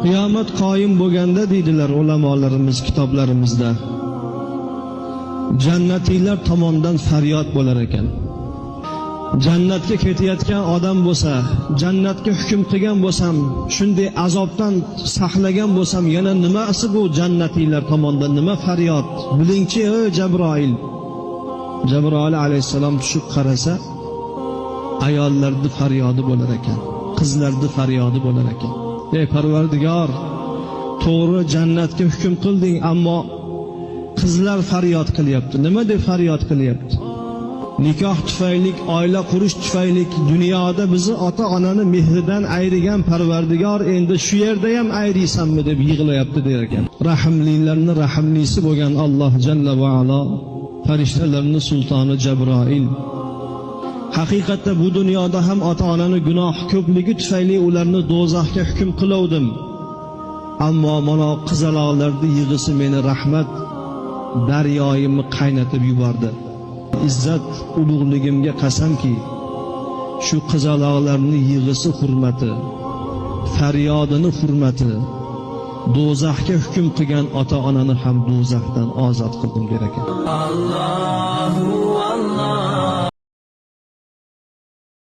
Qiyomat qoyim bo'lganda, deydilar ulamolarimiz kitoblarimizda, jannatiylar tomondan faryod bo'lar ekan. Jannatga ketayotgan odam bo'lsa, jannatga hukm qilgan bo'lsam, shunday azobdan saqlagan bo'lsam, yana nimasi bu jannatiylar tomondan nima faryod? Bilingchi, ey Jabroil. Jabroil alayhissalom tushib qarasa, ayollarni faryodi bo'lar ekan, qizlarni faryodi bo'lar ekan. Ey Parvardigor, to'g'ri jannatga hukm qilding, ammo qizlar faryod qilyapti. Nima deb faryod qilyapti? Nikoh tufayli, oila qurish tufayli dunyoda bizni ota-onani mehridan ayirgan Parvardigor, endi shu yerda ham ayriysanmi deb yig'layapti der ekan. Rahimlilarni rahimlisi bo'lgan Alloh jalla va alo, farishtalarni sultoni Jabroil, haqiqatda bu dunyoda ham ota-onani gunoh ko'pligi tufayli ularni do'zaxga hukm qilovdim. Ammo mana qizaloqlarni yig'isi meni rahmat daryoyimni qaynatib yubordi. Izzat ulug'ligimga qasamki, shu qizaloqlarni yig'isi hurmati, faryodini hurmati do'zaxga hukm qilgan ota-onani ham do'zaxdan ozod qildim der ekan. Allahu